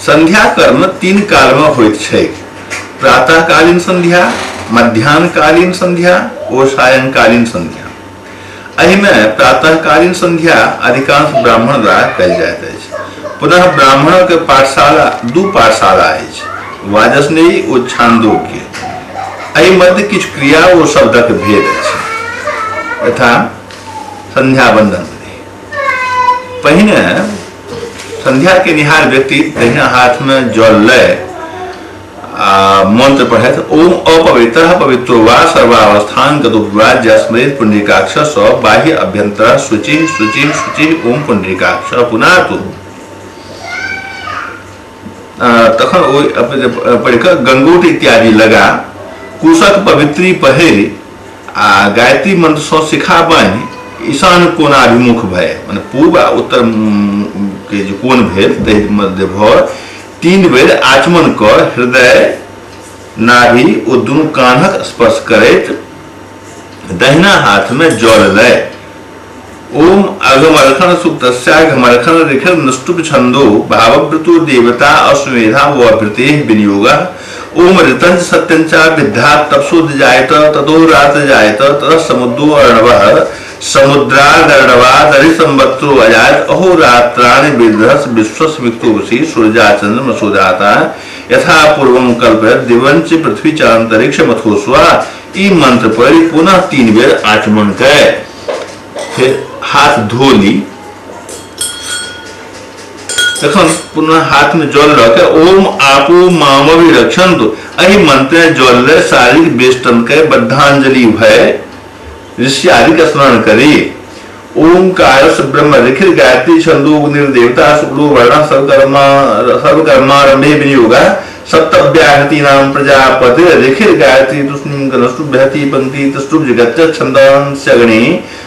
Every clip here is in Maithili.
संध्या कर्म तीन काल में होइत छैक, प्रातःकालीन संध्या, मध्याह्नकालीन संध्या ओ सायंकालीन संध्या। एहिमे प्रातःकालीन संध्या अधिकांश ब्राह्मण द्वारा कयल जाइत अछि। पुनः ब्राह्मणक पाठशाला दू पाठशाला अछि, वाजसनेयी ओ छान्दोग्य। एहि मध्य किछु क्रिया ओ शब्दक भेद अछि, यथा संध्या बंदन विधि। पहिने संध्या के निहार व्यक्ति दहिना हाथ में जल लय आ मंत्र पढ़ैत ओम अपवित्र पवित्रो वा सर्वावस्थान गतोवाज्य स्मृत पुंडरीकाक्ष स बाह्य अभ्यंतर शुचि शुचि शुचि ओम पुंडरीकाक्ष पुनातु। तखन ओ पढ़ि कऽ गंगोट इत्यादि लगा कुशक पवित्री पहिरि आ गायत्री मंत्र सँ शिखा बान्हि ईशान कोणाभिमुख भय, माने पूर्व आ उत्तर के जे कोण भेल ताहि मध्य भऽ तीन बेर आचमन कऽ हृदय नाभि ओ दुनू कान्हक स्पर्श करैत दहिना हाथ में जल लय ओम अघमर्खण सुप्तस्याघमर्खण ऋखिर निष्टुप छंदो भावव्रतो देवता अश्वमेधा वृते विनियोग ओम ऋतंच सत्यंचा विद्धा तपसोद जायत ततो रात जायत ततः समुद्रो अर्णवः समुद्रादर्णवादरि संवत्सरो अजायत अहोरात्राणि विदधस विश्वस्मिक्तोऽसि सूर्या चन्द्रमसोदाता यथा पूर्वं कल्पयत् दिवञ्च पृथ्वी च अंतरिक्ष मथोस्वा। ई मंत्र पढ़ि पुनः तीन बेर आचमन कय फिर हाथ धो ली। तखन पुनः हाथ में जल रख ओम आपो मामवि रक्षन्तु एहि मंत्र जल लय शारीरिक वेष्टन के बद्धांजलि भय ऋषि आदि का स्मरण करी। ओम कारस ब्रह्म ऋखिर गायत्री छंदो अग्निर्देवता शुक्लो वर्ण सर्वकर्मा सर्वकर्मारंभे विनियोगा सप्तव्याहति नाम प्रजापति ऋखिर गायत्री तुष्णीं कनस्तु बहति पंक्ति तस्तुभ जगच्च छंदांस्य अग्नि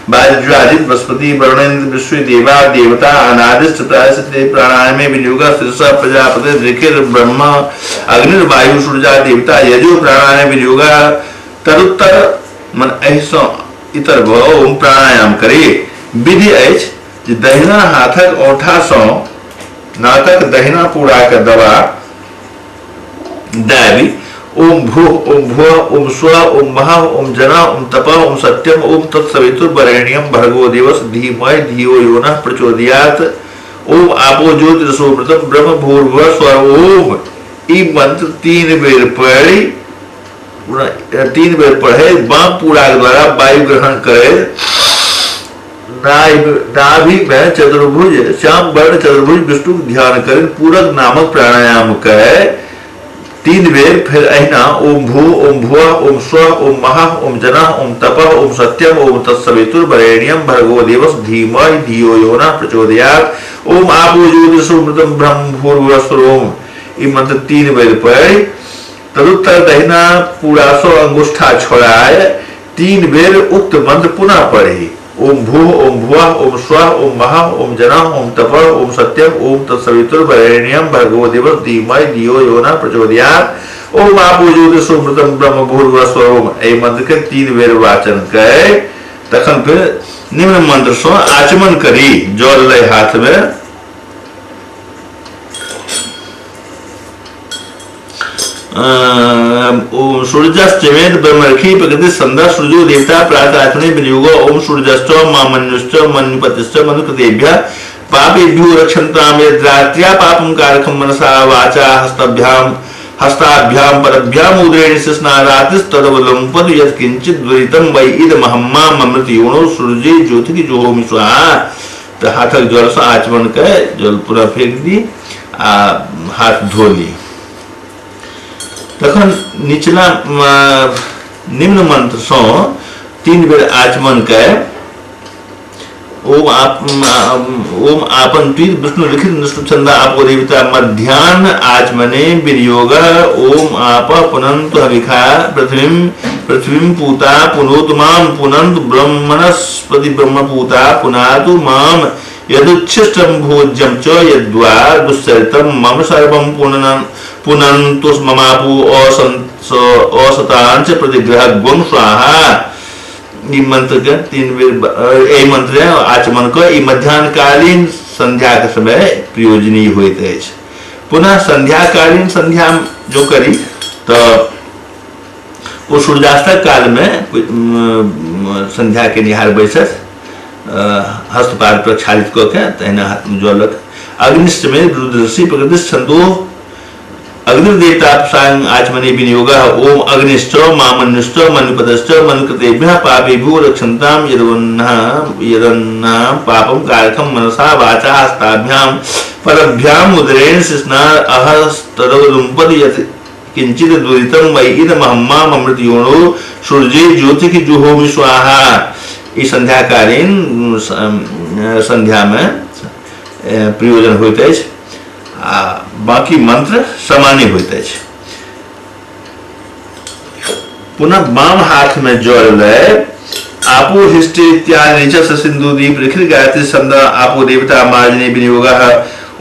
वाज्वादित बृहस्पति वरुणेन्द्र विश्व देवा देवता अनादिष्ट प्रायश्चित्ते प्राणायामे विनियोगा शीर्ष प्रजापति ऋखिर ब्रह्म अग्निर्वायु सूर्या देवता यजो प्राणायामे विनियोगा तदुत्तर मन एहिसँ इतर भऽ ओम प्राणायाम करी। विधि अछि जे दहिना हाथक औंठासँ नाकक दहिना पूरा के दबा दाबि ओम भूः ओम भुवः ओम स्वः ओम महः ओम जना ओम तपः ओम सत्यम ओम तत्सवितुर्वरेण्यं भर्गो देवस्य धीमहि धियो यो नः प्रचोदयात् ओम आपो ज्योतिरसोमृतं ब्रह्म भूर्भुवः स्वः ओम। ई मंत्र तीन बेर पढ़ि तीन बेर पढ़े बाम पूरा के द्वारा वायु ग्रहण करे नाभि में चतुर्भुज श्याम वर्ण चतुर्भुज विष्णु ध्यान करें पूरक नामक प्राणायाम करे तीन बेर। फिर अहिना ओम भू ओम भुवः ओम स्वः ओम महः ओम जनः ओम तपः ओम सत्यम ओम तत्सवितुर्वरेण्यं भर्गो देवस्य धीमहि धियो यो नः प्रचोदयात् ओम आपो ज्योतिरसोमृतं ब्रह्म भूर्भुवः स्वः ओम। ई मंत्र तीन बेर पढ़ि तदुत्तर दहिना पूरा सो अंगुष्ठा छोड़ाए तीन बेर उक्त मंत्र पुनः पढ़ी ओम भूः ओम भुवः ओम स्वः ओम महः ओम जनः ओम तपः ओम सत्यम ओम तत्सवितुर्वरेण्यं भर्गो देवस्य धीमहि धियो यो नः प्रचोदयात् ओम आपो ज्योतिरसोमृतं ब्रह्म भूर्भुवः स्वः ओम। एहि मंत्र के तीन बेर वाचन कय तखन फिर निम्न मंत्र सँ आचमन करी जल लय हाथ में ओम सूर्यश्चमेद ब्रह्मर्षि प्रकृति संधा सूर्यो देवता प्रातः विनियोगो ओम सूर्यश्च मामन्युश्च मन्युपतिश्च मनुकृतेभ्यः पापेभ्यो रक्षन्तां यद्रात्र्या पापं कारकं मनसा वाचा हस्ताभ्यां हस्ताभ्यां पदभ्यां उदरेण स्नारातिस्तदवलम्पतु यत्किञ्चित् दुरितं वै इदमहं मामृतयोनो सूर्ये ज्योतिः जुहोमि स्वाहा। तो हाथक जल से आचमन के जल पूरा फेंक दी आ हाथ धो ली। तखन निचला निम्न मंत्र सँ तीन बेर आचमन के ओम आप ओम आपन तीर्थ विष्णु लिखित निष्ठु छंदा आपो देवता मध्यान्ह आचमने विनियोग ओम आप पुनंतु हविखा पृथ्वीं पृथ्वीं पूता पुनोतु माम पुनंतु ब्रह्मणस्पति ब्रह्मपूता पुनातु माम यदुच्छिष्टं भोज्यं च यद्वा दुश्चरितं मम सर्वं पुनन्तु ममापु असतांच प्रतिग्रह गुण स्वाहा। ई मंत्र के तीन बेर एहि मंत्र आचमन के ई मध्याह्नकालीन संध्या के समय प्रयोजनीय होइत अछि। पुनः संध्याकालीन संध्या जो करी तो ओ सूर्यास्तक काल में संध्या के निहार बैसत हस्तपाद प्रक्षालित कऽ के तहिना हाथ में जल लऽ अग्निश्च में रुद्रसी प्रकृति छंदो अग्निदेवता सायं आचमने विनियोग ओम अग्निश्च मामन्युश्च मनुपतश्च मनुकृतेभ्यः पापेभ्यो रक्षन्तां यदन्नां पापं कारकं मनसा वाचा हस्ताभ्यां परभ्याम उदरेण शिश्ना अहस्तदवलुम्पति यत् किंचित दुरितं वै इदमहम्माम अमृतयोनो सूर्ये ज्योतिः जुहोमि स्वाहा। ई संध्याकालीन संध्या में प्रयोजन होइत अछि आ बाकी मंत्र सामान्य होइत अछि। पुनः वाम हाथ में जल लय आपो हिष्टि इत्यादि नीचे सिंधु दीप रिखिल गायत्री छंद आपो देवता मार्जनी विनियोग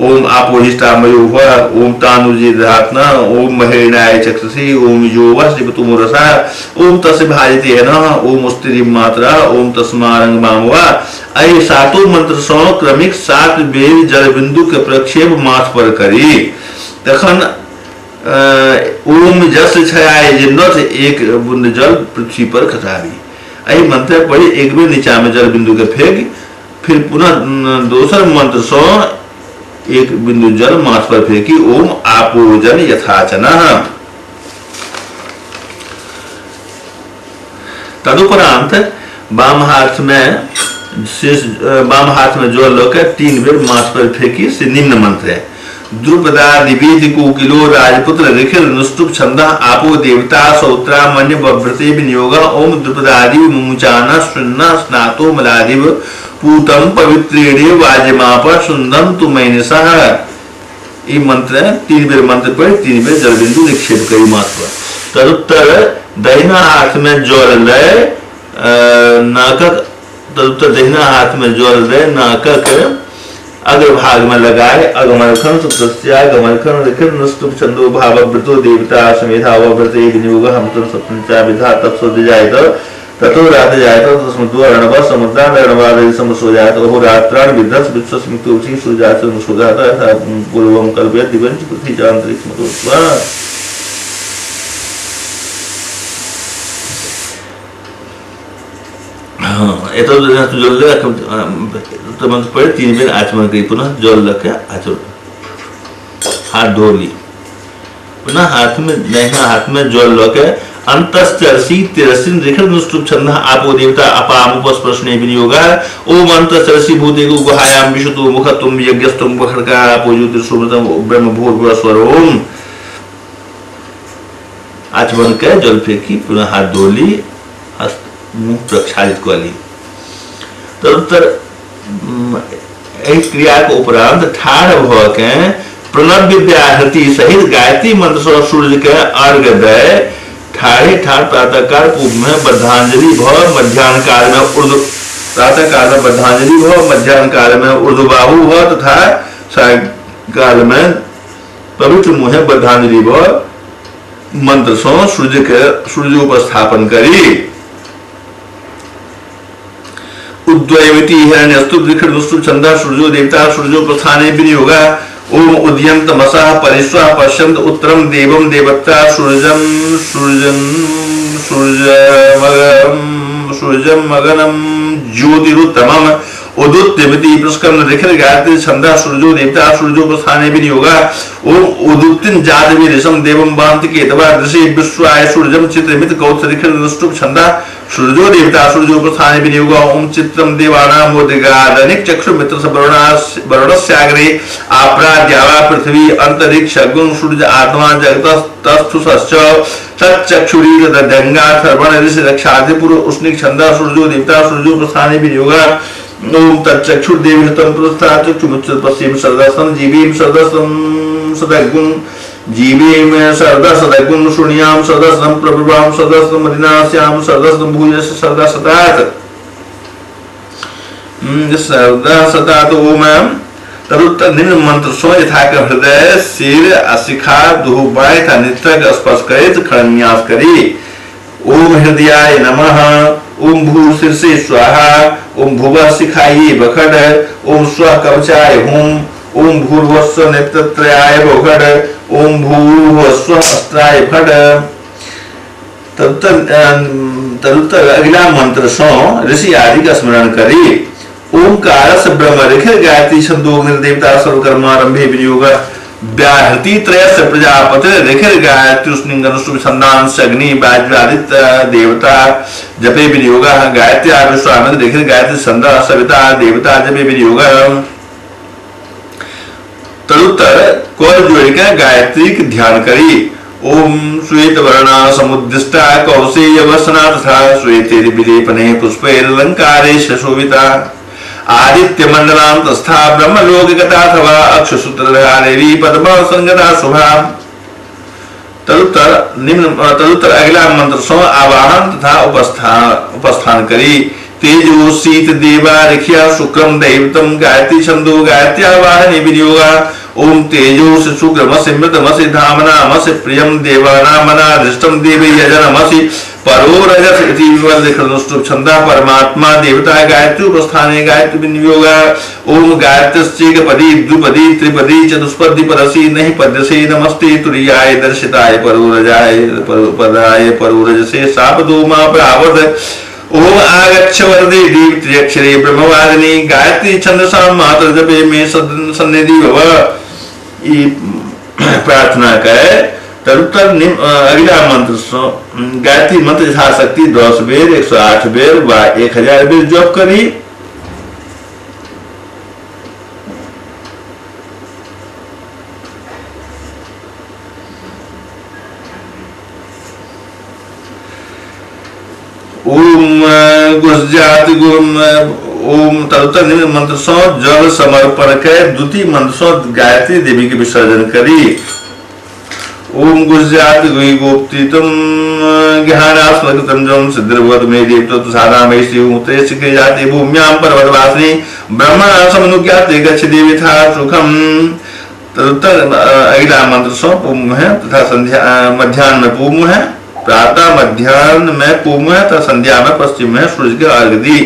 ओम आपो हिष्टामयो भव ओम तानुजिधात्ना ओम महेणाय चक्षुषी ओम योवः शिवतुमुरसा ओम तस्य भाजते न ओम उस्त्री मात्रा ओम तस्मारंग मामवा। एहि सातों मंत्र सँ क्रमिक 7 बेर जल बिंदु के प्रक्षेप माथ पर करी। तखन ओम जस छाया जिन्नत एक बूंद जल पृथ्वी पर खसाबी। एहि मंत्र पढ़ी एक बेर नीचा में जल बिंदु के फेंक फिर पुनः दोसर मंत्र सँ एक बिंदु जल माथ पर फेंकी ओम आपोजन यथाचन। तदुपरांत वाम हाथ में शेष वाम हाथ में जल लकर 3 बेर माथ पर फेंकी से निम्न मंत्र है। द्रुपदा निवेद कोकिलो राजपुत्र रिखिल नुष्टुप छंद आपो देवता सौत्रा मन्य बभ्रते विनियोग ओम द्रुपदादि मुमुचान शून्य स्नातो मलादिव पूतम पवित्रेणे वाजमाप सुंदम तुमैनसः। ई मंत्र 3 बेर मंत्र पर 3 बेर जल बिंदु निक्षेप करी माथ पर। तदुत्तर दहिना हाथ में जल लय नाकक तदुत्तर दहिना हाथ में जल लय नाकक अग्रभाग में लगाए अगमरखन सुप्रस्या गमरखन रिखिल नुष्टुप छंदो भावव्रतो देवता समेधा अवव्रते विनियोग हमतम सप्तंचा विधा तपसो जायत ततो रात जायत तस्मद्व रणव समुद्रान रणवादि समसो जायत अहोरात्राण विध्वंस विश्वस्मितोषि सुजात सुजात पूर्वं कल्पयत दिवंच पृथ्वी च अंतरिक्ष मतोत्वा। हाँ एतो जल तो मंत्र पढ़े 3 बेर आचमन करी पुनः जल लके आचमन हाथ धो ली। पुनः हाथ में दाहिना हाथ में जल लके अंतश्चर्षि तिरसिन रिखिल नुष्टुप छंद आपो देवता अपाम उपस्पर्शने विनियोग ओम अंतश्चर्षि भूते गुहायाम विशुतो मुखतुम यज्ञस्तुम बखड़का आपो ज्योतिर्सुमृतम ब्रह्म भूर्भुवः स्वर ओम। आचमन के जल फेंकी पुनः हाथ धो ली हस्त मुंह प्रक्षालित कर ली। तदुत्तर एहि क्रिया के उपरांत ठाढ़ भऽ के प्रणव विद्याहृति सहित गायत्री मंत्र सँ सूर्य के अर्घ्य दय ठाढ़े ठाढ़ प्रातःकाल पूर्व में बद्धांजलि भ मध्यान्ह काल में ऊर्ध्व प्रातःकाल में बद्धांजलि भ मध्यान्ह काल में ऊर्ध्वबाहु भ तथा सायंकाल में पवित्र मुहे बद्धांजलि भ मंत्र सँ सूर्य के सूर्य उपस्थापन करी। उद्वयवती हिरण्यस्तु वृक्षस्तु छंदा सूर्यो देवता सूर्योपस्थाने विनियोग ओम उदयंत मसः परिस्वः पश्यन्त उत्तरम देवम देवता सूर्यं सूर्यं सूर्यमगम सूर्यं मगनम ज्योतिरुत्तमम उदुत्यमिति प्रस्कंद रिखिल गायत्री छंदा सूर्यो देवता सूर्योपस्थाने विनियोग ओम उदुप्तिन जातवी ऋषम देवम वान्ति केतवा दृशि विश्वाय सूर्यं चित्रमित कौत्स रिखिल नुष्टुप छंदा सूर्यो देवता सूर्योपस्थाने विनियोग ओम चित्रम देवानां मोदिगादनिक चक्षु मित्र वरुणस्याग्रे आपराद्यावा पृथ्वी अंतरिक्ष गुण सूर्य आत्मा जगत तस्थुसश्च तच्चक्षुरी दंगा सर्वण ऋषि रक्षादि पूर्व उष्णिक छंदा सूर्यो देवता सूर्योपस्थाने विनियोग ओम तच्चक्षुर्देवहितं पुरस्ताच्चक्षुमुच्यते पश्चिम सदसं जीवीं सदसं सदगुण जीवीं सदा सदगुण शून्यां सदसं प्रभुवां सदसं मदिनास्यां सदसं भूयस सदा सदात् सदा सदात् ओम। तदुत्तर निम्न मंत्र सो यथाक हृदय सिर अशिखा दुहु बाएं तथा नेत्रक स्पर्श करैत खरन्यास करी। ओम हृदयाय नमः ओम भू शीर्षे स्वाहा ओम भुवः शिखाये बखड ओम स्व कवचाय हुम ओम भूर्भुवस्व नेत्रत्रयाय भौखट ओम भूर्भुवस्व अस्त्राय फट। तदुत्तर अगला मंत्र सो ऋषि आदि का स्मरण करी। ओंकार से ब्रह्म ऋषि गायत्री छंदोग्नि देवता सर्वकर्मारंभे विनियोग व्याहृति त्रयस्य प्रजापति ऋषि गायत्री छंदांश अग्नि वाज्रादित्य देवता जपे विनियोग गायत्री विश्वामित्र ऋषि गायत्री छंद सविता देवता जपे विनियोग। तदुत्तर कौर जोड़ के गायत्री के ध्यान करी। ओम श्वेत वर्णा समुद्दिष्टा कौशेय वसना तथा श्वेतेर विलेपने पुष्पैरलंकारे शोभिता आदित्य मंडलांतस्था ब्रह्मलोकगता अथवा अक्षसूत्रधरा देवी पद्म संगता शुभा। तदुत्तर तदुत्तर अगला मंत्र सो आवाहन तथा उपस्थान करी। तेजो शीत देवा रिखिया शुक्रम दैवतम गायत्री छंदो गायत्री आवाहन विनियोगा। ओम तेजो शुक्रमसि मृतमसि धामनामसि प्रियं देवानामनाधिष्ठं देवी यजनमसि परो रजस इति विवल्लिखनुष्टुप् छन्दः परमात्मा देवता गायत्री उपस्थाने गायत्री विनियोगा। ओम गायत्रश्चैकपदी द्विपदी त्रिपदी चतुष्पदी पदसी नहि पद्यसे नमस्ते तुरीयाय दर्शिताय परोरजाय पदाय परोरजसे सापदो मा प्रावद। ओम आगच्छ वरदे देव त्र्यक्षरे ब्रह्मवादिनी गायत्री छंदसा मात्र जपे मे सन्निधि भव। प्रार्थना करे। तदुत्तर अगला मंत्र गायत्री मंत्र यथाशक्ति 10 बेर 108 बेर व 1000 बेर जप करी। ओम गुर्जात गुम ओम तदुत्तर निम्न मंत्र सो जल समर्पण कर द्वितीय मंत्र सो गायत्री देवी के विसर्जन करी। ओम गुर्जात गुहि गोप्तितम ज्ञानास्मकृतं जम सिद्धिर्भवतु मे देवतु सादामयि श्रीमुते शिखे जाते भूम्यां पर्वतवासिनी ब्रह्मणा समनुज्ञाते गच्छ देवी था सुखम। तदुत्तर अगला मंत्र सो पूर्व है तथा संध्या मध्याह्न में पूर्व है, प्रातः मध्याह्न में पूर्व है तथा संध्या में पश्चिम में सूर्य के अर्घ दी।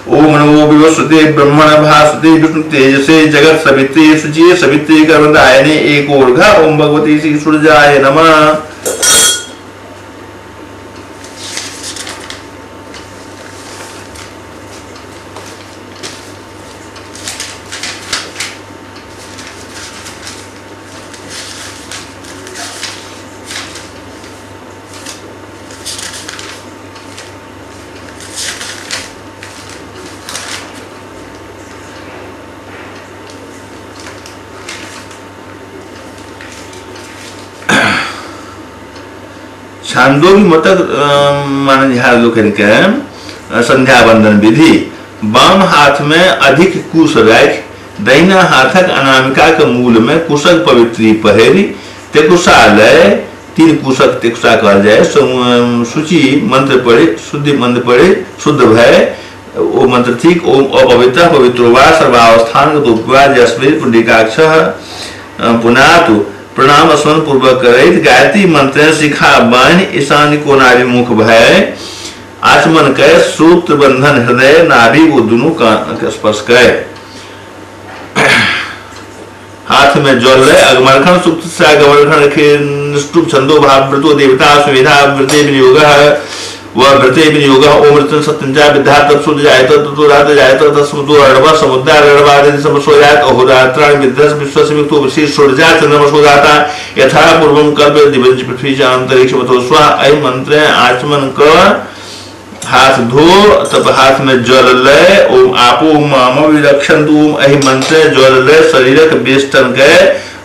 ओम नमो विवस्वते ब्रह्मण भास्वते विष्णु तेजसे जगत सवित्रे शुचिये सवित्रे कर्मदायने एक ओर्घ ओम भगवती श्री सूर्याय नमः। छांदोग्य मतक माननिहार लोकनि के संध्या बंदन विधि बाम हाथ में अधिक कुश राखि दहिना हाथक अनामिका के मूल में कुशक पवित्री पहरी तेकुशा लय 3 कुशक तेकुशा कहल जाय सूची मंत्र पढ़े शुद्धि मंत्र पढ़े शुद्ध भय ओ मंत्र ठीक ओम अपवित्र पवित्रो वा सर्वावस्थान गतोपवा पुंडरीकाक्ष पुनातु प्रणाम स्मरण पूर्वक करैत गायत्री मंत्र शिखा बान्हि ईशान्य कोणाभिमुख भय आचमन कर सूत्र बंधन हृदय नाभि वो दोनों का स्पर्श करे। हाथ में जल रहे अगमरखण सुप्त अगमरखण छंदो भाव व्रतो देवता सुविधा व्रते विनियोग व व्रते विनियोग ओम ऋतु सत्यंचा विद्धा तत्सुद जायत ततो रात जायत तत्समुदो रणव समुद्र रणवादि समसो जात अहोरात्राणि विद्धस विश्वसमितो विशेष सूर्या चंद्रमसो जाता यथा पूर्वं कल्प दिवंच पृथ्वी च अंतरिक्ष मथो स्वाहा। अहि मंत्र आचमन क हाथ धो तब हाथ में जल लय ओम आपो माम विरक्षन्तु ओम अहि मंत्र जल लय शरीरक वेष्टन के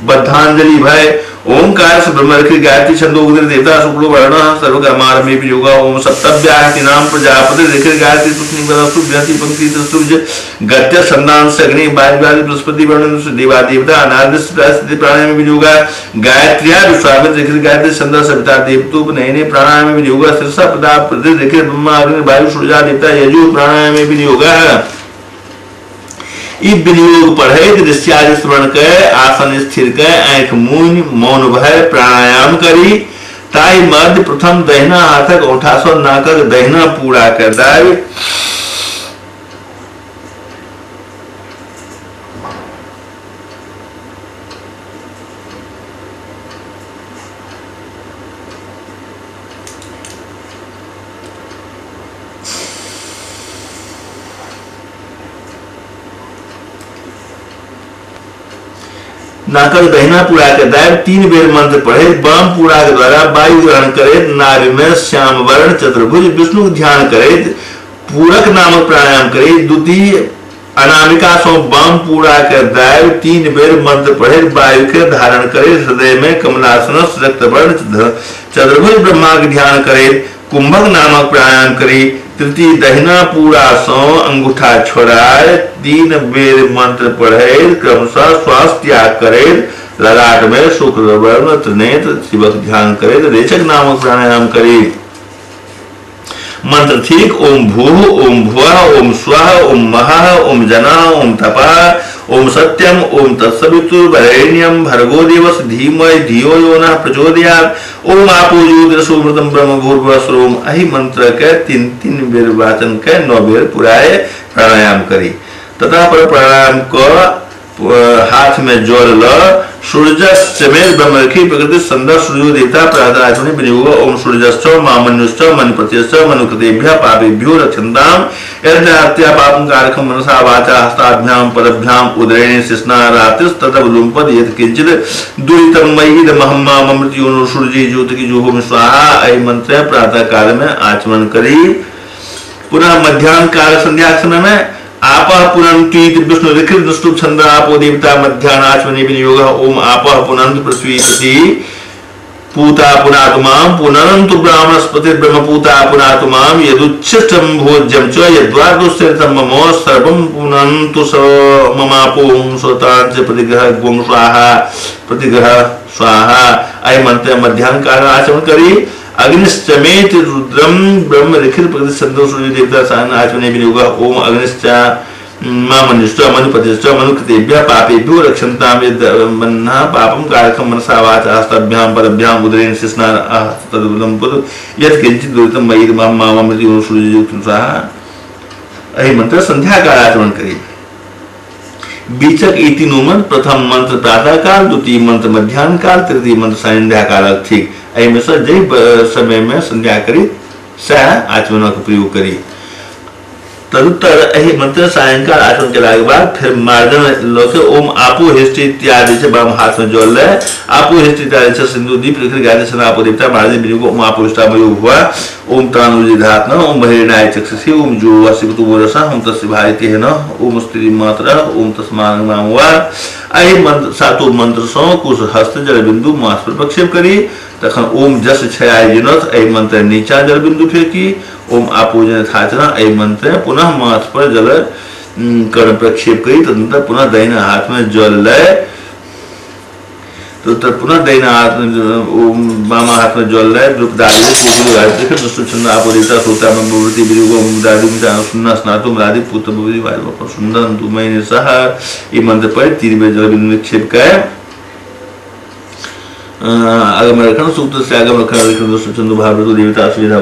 बद्धांजलि भय ओंकार से ब्रह्मर्षि गायत्री छंदो देवता शुक्लो वर्ण सर्वकर्मारम्भे वियोगा ओम सप्तव्याहति नाम प्रजापति ऋषि गायत्री तुष्णि बलसु पंक्ति सूर्य गत्य संदान अग्नि वायु बृहस्पति वर्ण देवा देवता अनादिश प्राणायाम वियोगा गायत्र्या विश्वामित्र ऋषि गायत्री छंद सविता देवतोपनयने प्राणायाम वियोगा शीर्षा पदा पृथ्वी ऋषि ब्रह्मा अग्नि वायु सूर्य देवता यजु प्राणायाम वियोगा। विनियोग पढ़े दृश्यादि स्मरण कर आसन स्थिर कर आंख मून मौन भय प्राणायाम करी ताई मध्य प्रथम दहिना हाथक औठासो नाकक दहिना पूरा कर दाबी नाकक दहिना पूरा के दाबि 3 बेर मंत्र पढ़ैत वाम पूरा के द्वारा वायु ग्रहण करैत नाभि में श्याम वर्ण चतुर्भुज विष्णु ध्यान करैत पूरक नामक प्राणायाम करी। द्वितीय अनामिका सो वाम पूरा के दाबि 3 बेर मंत्र पढ़ैत वायु के धारण करैत हृदय में कमलासन रक्तवर्ण चतुर्भुज ब्रह्मा के ध्यान करैत कुंभक नामक प्राणायाम करी। तृतीय दहिना पूरा सो अंगूठा छोड़ाए 3 बेर मंत्र पढ़ैत क्रमशः श्वास त्याग करैत ललाट में शुक्ल वर्ण त्रिनेत्र शिवक ध्यान करैत रेचक नामक प्राणायाम करी। मंत्र ठीक ओम भू ओम भुवः ओम स्वः ओम महः ओम जनः ओम तपः ओम सत्यम ओम तत्सवितुर्वरेण्यं भर्गो देवस्य धीमहि धियो यो नः प्रचोदयात् ओम आपो ज्योतिरसोमृतं ब्रह्म भूर्भुवः ओम। एहि मंत्र के 3-3 बेर वाचन के 9 बेर पुराए प्राणायाम करी। तथा पर प्राणायाम क हाथ में जल ल सूर्यश्चमेर ब्रह्मर्षि प्रकृति संदर्भ सूर्यो देवता प्रातः विनियोग ओम सूर्यश्च मामन्युश्च मनुप्रत्यश्च मनुकृतेभ्यः पापेभ्यो रक्षन्ताम यद् पापं कारकं मनसा वाचा हस्ताभ्यां पदभ्यां उदरेण शिश्ना रात्रिस्ततवलुम्पद यत् किंचित् दुरितं मयि इदमहं मामृत्योनो सूर्ये ज्योतिः जुहोमि स्वाहा। एहि मंत्र प्रातः काल में आचमन करी। पुनः मध्याह्न काल संध्या समय में आपः पुनंतीत विष्णु विकृत दुष्टुप छंद आपो देवता मध्याह्न आचमने विनियोग ओम आपः पुनंत पृथ्वीपति पूता पुनातुमां पुनरन्तु ब्राह्मणस्पति ब्रह्मपूता पुनातुमां यदुच्छिष्टं भोज्यं च यद्वा दुश्चरितं मम सर्वं पुनन्तु स ममापों स्वताञ्च प्रतिग्रह गों स्वाहा प्रतिग्रह स्वाहा। एहि मंत्र मध्याह्न काल आचमन करी। अग्निश्चमेति रुद्रम ब्रह्म लिखित प्रकृति संतोष सूर्य देवता सायन आचमने विनियोग ओम अग्निश्च मनुष्य मनुपतिश्च मनुकृतेभ्यः पापेभ्यो रक्षन्तां यद् पापं कारकं मनसा वाचा हस्ताभ्यां पदभ्यां उदरेण शिश्ना तदुलम्पद यत् किंचित् दुरितं मयि मामृत्योः सूर्यज्योतिः स्वाहा। एहि मंत्र संध्या काल आचमन करी। बीचक ई तीनू मंत्र प्रथम मंत्र प्रातः काल, द्वितीय मंत्र मध्याह्न काल, तृतीय मंत्र संध्या काल ठीक। एहिमे से जाहि समय में संध्या करी सएह आचमनक प्रयोग करी। तदुत्तर एहि मंत्र सायंकाल आचमन केलाके बाद फेर मार्जन लऽ के ओम आपो हिष्टि इत्यादि से वाम हाथ में जल लय आपो हिष्टि इत्यादि से सिंधु दीप लिखल गायत्री छंद आपो देवता मार्जन विनियोग ओम आपो हिष्टामयो हुआ ओम तानुजिधात्म ओम बहिर्णाय चक्षुषी ओम जो वशिवतु वरसा ओम तस्य भारती न ओम स्त्री मात्र ओम तस्मान नाम हुआ। एहि मंत्र सातो मंत्र सँ कुश हस्त जल बिंदु माथ पर प्रक्षेप करी। तखन ओम जस छयाय जिनथ एहि मंत्र नीचा जल बिंदु फेंकी ओम आपोजन थाचना एहि मंत्र पुनः माथ पर जल कर्ण प्रक्षेप करी। तदनंतर पुनः दाहिना हाथ में जल लय तो पुनः दाहिना हाथ में ओम बामा हाथ में जल लय छंद आपो देवता श्रोता पुत्र सुंदर सह ई मंत्र पर 3 बेर जल बिंदु निक्षेप कर आगम रखन सूत्र से आगम रखन चंदु भाव देवता सुविधा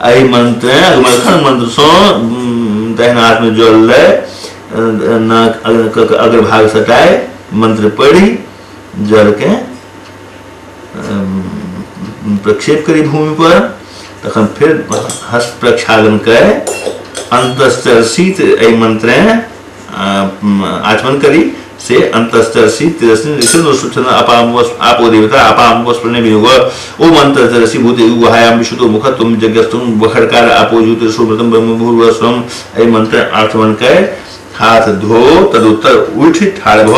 एहि मंत्र अगमरखन मंत्र सँ दाहिना हाथ में जल लय अग्रभाग सटाए मंत्र पढ़ी जल के प्रक्षेप करी भूमि पर। तखन फिर हस्त प्रक्षालन कर अंतश्चर्षित एहि मंत्र आचमन करी से अंतश्चर्षि तिरस्नि अपाम आपो देवता अपाम वस्प्रणे वियोग ओम अंतश्चर्षि भूत गुहायाम विशुतो मुख तुम जज्ञस्तुम वखरकार आपो ज्योतिषोमृतम ब्रह्म भूर्भुवः स्वः एहि मंत्र आचमन कर हाथ धो तदुत्तर उठि ठाढ़ भ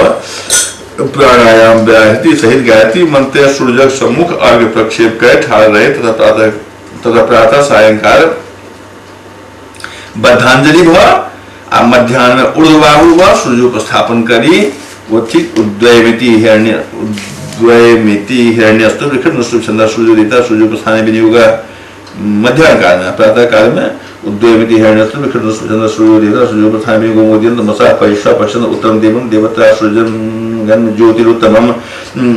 प्राणायाम व्याहृति सहित गायत्री मंत्र सूर्यक सम्मुख अर्घ्य प्रक्षेप कर ठाढ़ रहे तथा प्रातः सायंकाल बद्धांजलि भ आ मध्याह्न में ऊर्ध्वबाहु भ सूर्योपस्थापन करी। वो ठीक उद्वयमिति हिरण्य उद्वयमिति हिरण्यस्तु छंद सूर्य देवता सूर्योपस्थान विनियोग मध्याह्न काल में प्रातः काल में उद्वयमिति हिरण्यस्तु छंद सूर्य देवता सूर्योपस्थान विनियोग मोद्यंत मसा पैसा पश्चन उत्तम देवं देवता सूर्यम ज्योतिरुत्तमम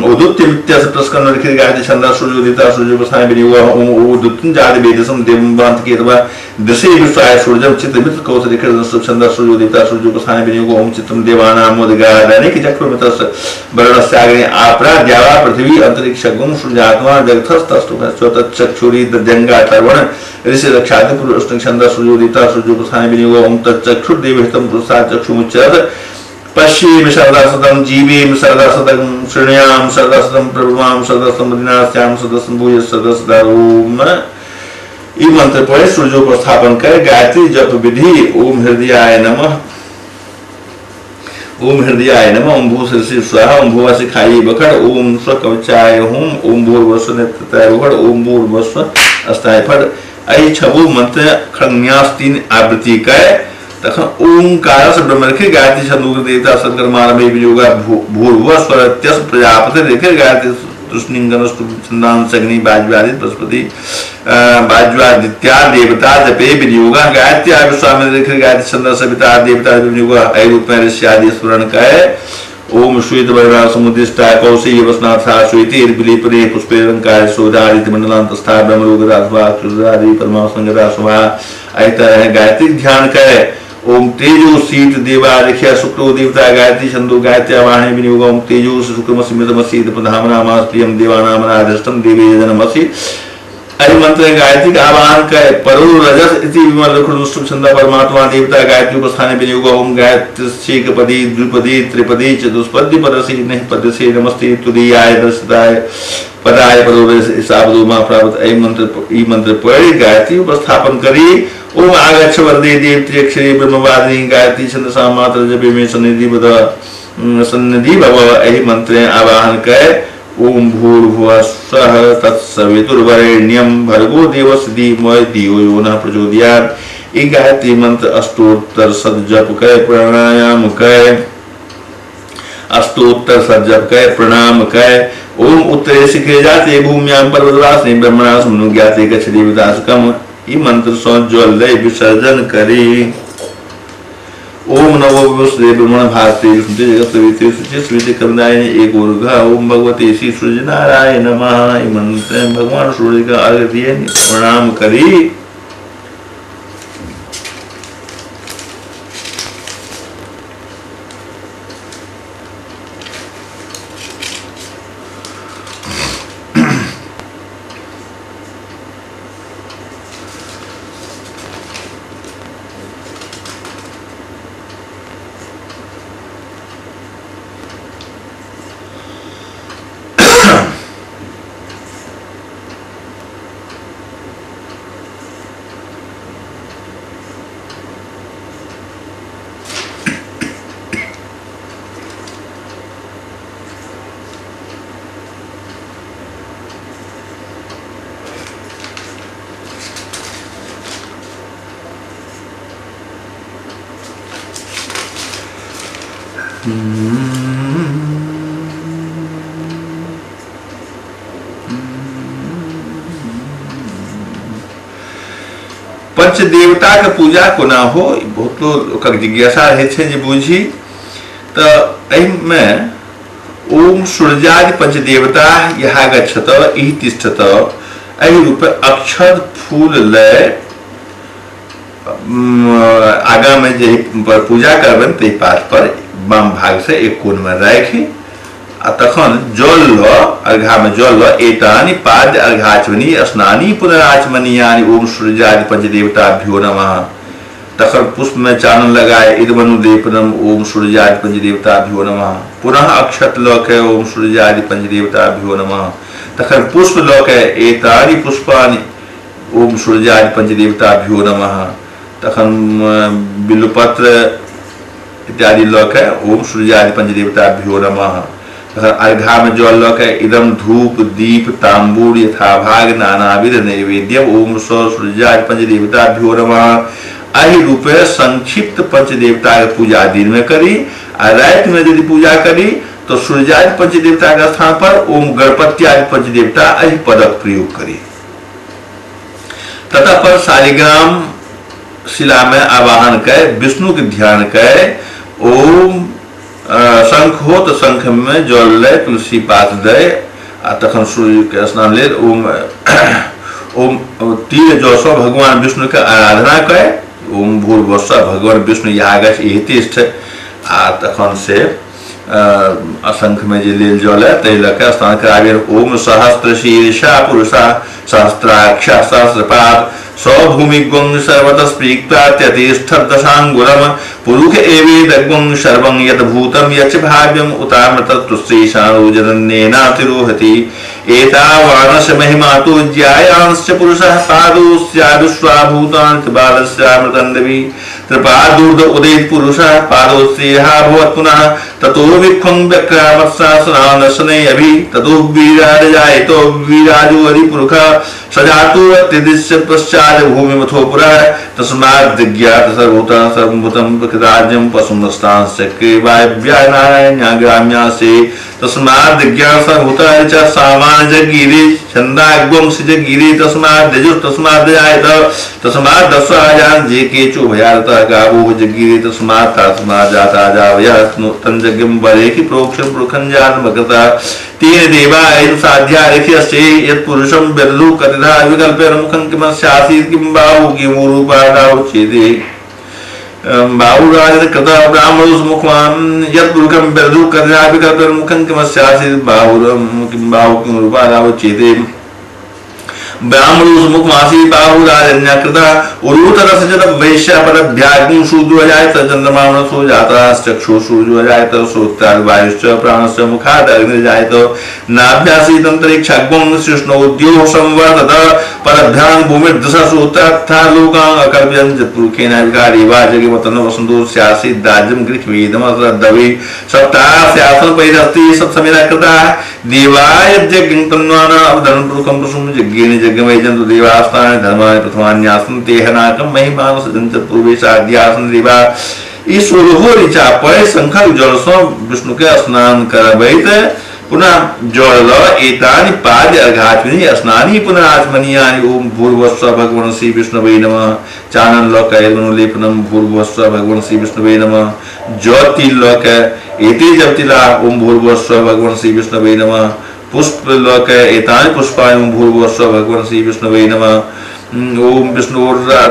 उदुत्य प्रस्कन्न लिखित गायत्री छंद सूर्योदिता सूर्योपस्थान विनियोग ओम उदुत्तम जाति वेदसम देवं वंत केतवा दृशे विश्वाय सूर्यम चित्त मित्र कौशल लिखित छंद सूर्योदिता सूर्योपस्थान विनियोग ओम चित्तम देवानामोदगादानिक चक्रुमितस वरुणस्याग्नि आपरा द्यावा पृथ्वी अंतरिक्षगुं सूर्यात्मा जगतस्तस्तु तच्चक्षुरी दजंगा तर्वण ऋषि रक्षादि पुरुष छंद सूर्योदिता सूर्योपस्थान विनियोग ओम तच्चक्षुर्देवहितं पुरुषा चक्षुमुच्चरत पश्येम सर्दा सदं जीवेम सर्दा सदं शृणुयाम सर्दा सदं प्रभुवाम सर्दा सदं सदा भूय सदा सदा ओम। ई मंत्र पढ़े सूर्योपस्थापन कर गायत्री जप विधि ओम हृदयाय नमः ओम हृदयाय नमः ओम भू श्री स्वाहा ओम भुवा सिखाई बखड़ ओम स्वकवचाय हुम ओम भूर्भुवस्व नेत्रताय बखड़ ओम भूर्भुवस्व अस्ताय फट। एहि छबो मंत्र खंडन्यास 3 आवृत्ति कर तखन ओंकार से ब्रह्म रखे गायत्री छंद देवता सत्कर्मारंभे वियोगा भूर्भुवः स्वरत्यस प्रजापति रेखे गायत्री तुष्णिंगनस्तु छंदांस अग्नि वाज्वादित बृहस्पति वाज्वादित्या देवता जपे विनियोगा गायत्री विश्वामित्र रेखे गायत्री छंद सविता देवता विनियोगा ऐ रूप में ऋष्यादि स्मरण कर ओम श्वेत वर्ण समुदिष्टा कौशेय वसनाथा श्वेते बिलीपरे पुष्पे रंकाय सोदारित मंडलांतस्था ब्रह्मलोकदासवा सूर्यादि परमासंगदा शुभा। ऐ तरह गायत्री ध्यान करे ओम तेजो शीत देवा रिख्या शुक्रो देवता गायत्री छंदो गायत्री वाणी विनियोग ओम तेजो शुक्रमसि मृतमसि प्रधामनामास प्रियम देवानामनाधृष्टम देवे जनमसि। एहि मंत्र गायत्री का आवाहन कर परो रजस इति विमल खुदुष्टम छंद परमात्मा देवता गायत्री उपस्थाने विनियोग ओम गायत्री शेकपदी द्विपदी त्रिपदी चतुष्पदी पदसी नहीं पदसे नमस्ते तुरीयाय दर्शिताय पदाय परो रजस मा प्राप्त। एहि मंत्र ई मंत्र पढ़ी गायत्री उपस्थापन करी ओम आगच्छ वंदे देव त्र्यक्षरी ब्रह्मवादिनी गायत्री छंदसा मात्र जपे में सन्निधि बद सन्निधि भव। एहि मंत्र आवाहन कर ओम भूर्भुवः स्वः तत्सवितुर्वरेण्यं भर्गो देवस्य धीमहि धियो यो नः प्रचोदयात्। ई गायत्री मंत्र अष्टोत्तर सद जप कर प्राणायाम कर अष्टोत्तर सद जप कर प्रणाम कर ओम उत्तरे शिखरे जाते भूम्यां पर्वतवासिनी ब्रह्मणा समनुज्ञाते गच्छ देवतासकम। ई मंत्र सौ जल दे विसर्जन करी ओम नमो विष्णुदेव ब्रह्मण भारते विष्णुते जगत सविते शुचि स्मृति कमदायिनी एक उर्घ ओम भगवते श्री सूर्य नारायण नमः। ई मंत्र भगवान सूर्य का अर्घ दिए प्रणाम करी। पंच देवता के पूजा कोना हो, बहुत लोग जिज्ञासा रहे छै जे बुझी। तो एहिमे ओम सूर्यादि पंच देवता यहाँ गच्छत इह तिष्ठत एहि रूपे अक्षर फूल लय आगा में जे पर पूजा करबनि ताहि पात पर वाम भाग से एक कोण में राखी आ तखन जल ल अर्घा में जल ल एतानि पाद अर्घाचमनी स्नानी पुनराचमनीयानि ओम सूर्यादि पंचदेवताभ्यो नमः। तखन पुष्प में चानन लगाए इदमनुलेपनम ओम सूर्यादि पंचदेवताभ्यो नमः। पुनः अक्षत ल के ओम सूर्यादि पंचदेवताभ्यो नमः। तखन पुष्प ल के एतानि पुष्पाणि ओम सूर्यादि पंचदेवताभ्यो नमः। तखन बिल्वपत्र इत्यादि ल के ओम सूर्यादि पंचदेवताभ्यो नमः। तखन अर्घा में जल ल के इदम धूप दीप तांबूल यथाभाग नानाविध नैवेद्यम ओम सूर्यादि पंचदेवताभ्यो नमः। एहि रूपे संक्षिप्त पंचदेवता के पूजा दिन में करी आ राति में यदि पूजा करी तो सूर्यादि पंचदेवता के स्थान पर ओम गणपत्यादि पंचदेवता एहि पदक प्रयोग करी। तथा पर शालिग्राम शिला में आवाहन कर विष्णु के ध्यान कर ओम शंख हो तो शंख में जल ले तुलसी पात दे आ तखन सूर्य के स्नान लेल ओम ओम तिल जौ भगवान विष्णु के आराधना करे ओम भूर्भुवस्व भगवान विष्णु यागछ एहि आ तखन से शंख में जे लेल जल है ताहि लऽ के स्नान कराबी। ओम सहस्त्र शीर्षा पुरुषा सहस्त्राक्ष सहस्रपाद सौभूमिगुं सर्वतस्पीक्तात्यतिष्ठ दशांगुलम पुरुष एवेदगुं सर्वं यद्भूतं यच्च भाव्यम् उतामृतत्वश्रीशानुजनन्येनातिरोहति एतावानस महिमातो ज्यायांश्च पुरुषः पादोऽस्याविश्वाभूतान् बालस्यामृतं देवी त्रिपादूर्ध उदेत् पुरुषः पादोऽस्येह भवत् पुनः ततो विक्षुं व्यक्रामत्सासनानशनैरभि ततो वीराजायतो वीराजो हरिपुरुषः सजातो अत्यदिश्य पश्चात् भूमिमथो पुरः तस्माद् सर्वभूतं सर्वभूतं प्रकृताज्यं पशुमस्तांश्चक्रे वायव्यानारायण्याग्राम्यासे तस्माद् ज्ञान सर्वभूतानि च सामान्य जगीरे छन्दाग्वंसि जगीरे तस्माद् यजुस्तस्माद् जायत तस्माद् दशराजान् जे केचो भयारतः गावो जगीरे तस्मात् तस्मात् जाता जावयः तं जज्ञं वरेखि प्रोक्षं प्रोखं जातमकृता तेन देवा एन साध्या रेख्यस्य यत्पुरुषं बिर्लु कतिधा विकल्पेन मुखं किमस्यासीत् किं बाहु किमूरूपादाउच्यते बाहुराज कृता ब्राह्मणो मुखवान् यत्पुरुषं बिर्लु कतिधा विकल्पेन मुखं किमस्यासीत् बाहुरं किं बाहु किमूरूपादाउच्यते ब्राह्मणो मुखमासी बाहुराजन्या कृता उरुतरसजत वैश्य परभ्याग्नि शूद्रो जायत चन्द्रमाणसो जाताश्चक्षु सूर्यो जायत श्रोत्राद् वायुश्च प्राणश्च मुखाद् अग्निर्जायत नाभ्यासीदन्तरिक्षाग्ं शिष्णोद्योः संवर्धत परभ्यां भूमिर्दशसूत्रार्था लोकान् अकल्प्यं यत्पुरुषेण विकारी वा जगिमतन वसन्तो स्यासीद्राज्यं गृह्मीदमसद्दवि सप्तास्यासन परिरस्ति सत्समेधा कृता देवाय यज्ञं तन्वाना अवधनं पुरुषं पुरुषं यज्ञेन यज्ञमय जन्तु देवास्थानि धर्माणि प्रथमान्यासन तेहनाकं महिमानस जंत पूर्वेशाद्यासन देवा। ई सोलहो ऋचा पर शंखक जल सँ विष्णु के स्नान करबैत पुनः जल ल एतानि पाद अर्घात्मनि स्नानी पुनरात्मनीयानि ओम भूर्भुवस्व भगवान श्री विष्णुवे नमः। चानन ल के लेपनम भूर्भुवस्व भगवान श्री विष्णुवे नमः। जौ तिल ल के एते जब तिला ओम भूर्भुवस्व भगवान श्री विष्णुवे नमः। पुष्प ल के एतानि पुष्पाणि ओम भूर्भुवस्व भगवान श्री विष्णुवे नमः। ओम विष्णु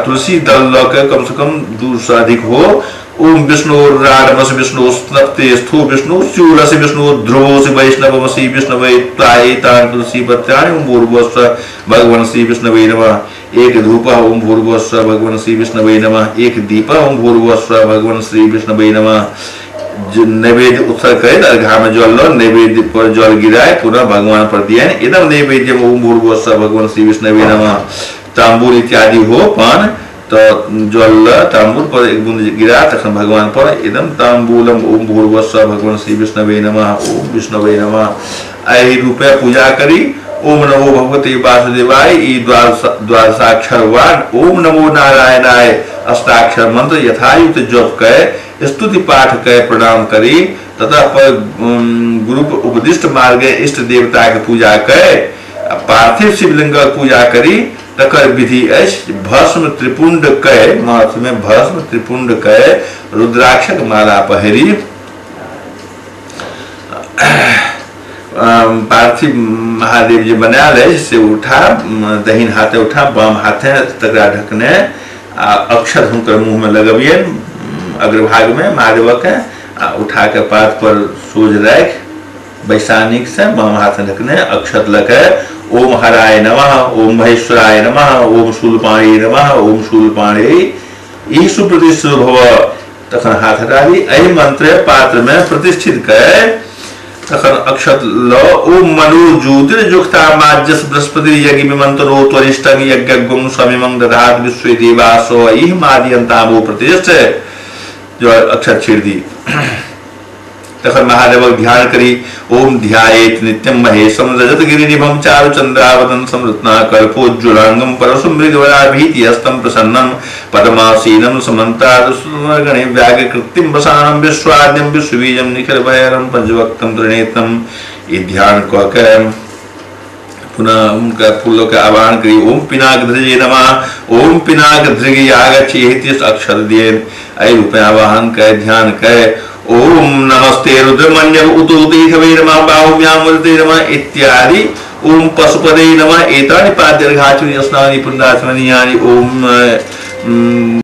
तुलसी दल ल के कम से कम दूर से अधिक हो ओम विष्णु रामस विष्णु स्नप्ते स्थो विष्णु स्यूरसि विष्णु ध्रुवोसि वैष्णवमसि विष्णवे तान तुलसी पत्राणि ओम भूर्भुवस्व भगवान श्री विष्णवे नमः। एक धूप ओम भूर्भुवस्व भगवान श्री विष्णवे नमः। एक दीप ओम भूर्भुवस्व भगवान श्री विष्णवे नमः। नैवेद्य उत्सर्ग करे अर्घा में जल लो नैवेद्य पर जल गिराए पुनः भगवान पर दिया इदम नैवेद्य ओम भूर्भुवस्व भगवान श्री विष्णवे नमः। तांबूल इत्यादि हो पान तो जल तांबूल पर एक बूंद गिरा तखन भगवान पर इदम तांबूलम ओम भूर्भुवस्व भगवान श्री विष्णवे नमः ओम विष्णवे नमः। एहि रूपे पूजा करी। ओम नमो भगवते वासुदेवाय ई द्वादशाक्षर वान ओम नमो नारायणाय अष्टाक्षर मंत्र यथायुक्त जप के स्तुति पाठ के प्रणाम करी तथा पर गुरु उपदिष्ट मार्ग इष्ट देवता के पूजा के पार्थिव शिवलिंग पूजा करी। तकर विधि अछि भस्म त्रिपुंड के माथ में भस्म त्रिपुंड के रुद्राक्षक माला पहरी पार्थिव महादेव जी बनायल अछि से उठा दहिन हाथे उठा बाम हाथे तकरा ढकने आ अक्षर हुनकर मुँह में लगबियन अग्रभाग में महादेव के आ उठा के पात पर सोझ राखि वैशानिक से बाम हाथ ढकने अक्षत लके ओम हराय नमः ओम महेश्वराय नमः ओम शूलपाणि नमः ओम शूलपाणि ई सुप्रतिष्ठित भव तखन हाथ हटाबी। एहि मंत्र पात्र में प्रतिष्ठित के तखन अक्षत ल ओम मनो ज्योतिर्जुक्ता माज्यस बृहस्पति यज्ञ मंत्रो त्वरिष्टं यज्ञगुं स्वामिमं दधात विश्वे देवासो इह मादियन्तामो प्रतिष्ठ जो अक्षत छेड़ दी। तखन महादेवक ध्यान करी। ओम ध्यायेत नित्यं महेशं रजतगिरिनिभं चारु चन्द्रावतन समृत्ना कल्पोज्ज्वलांगं परशुं मृगवराभीतिहस्तं प्रसन्नं पद्मासीनं समन्तादुसुगणे व्याघ्रकृत्तिं वसानं विश्वाद्यं विश्वबीजं निखिलभयरं पंचवक्तं त्रिनेत्रं ई ध्यान क के पुनः उनका फूलों के आह्वान करी। ओम पिनाक ध्रजे नमः ओम पिनाक धृग आगच्छ अक्षर दिए एहि रूपे आवाहन के ध्यान के ओम नमस्ते रुद्रमन्य उतोते नमः बाहुभ्यां वरदे नमः इत्यादि। ओम पशुपदे नमः एतानि पाद्यर्घाचमनीय स्नानि पुनराचमनीयानि। ओम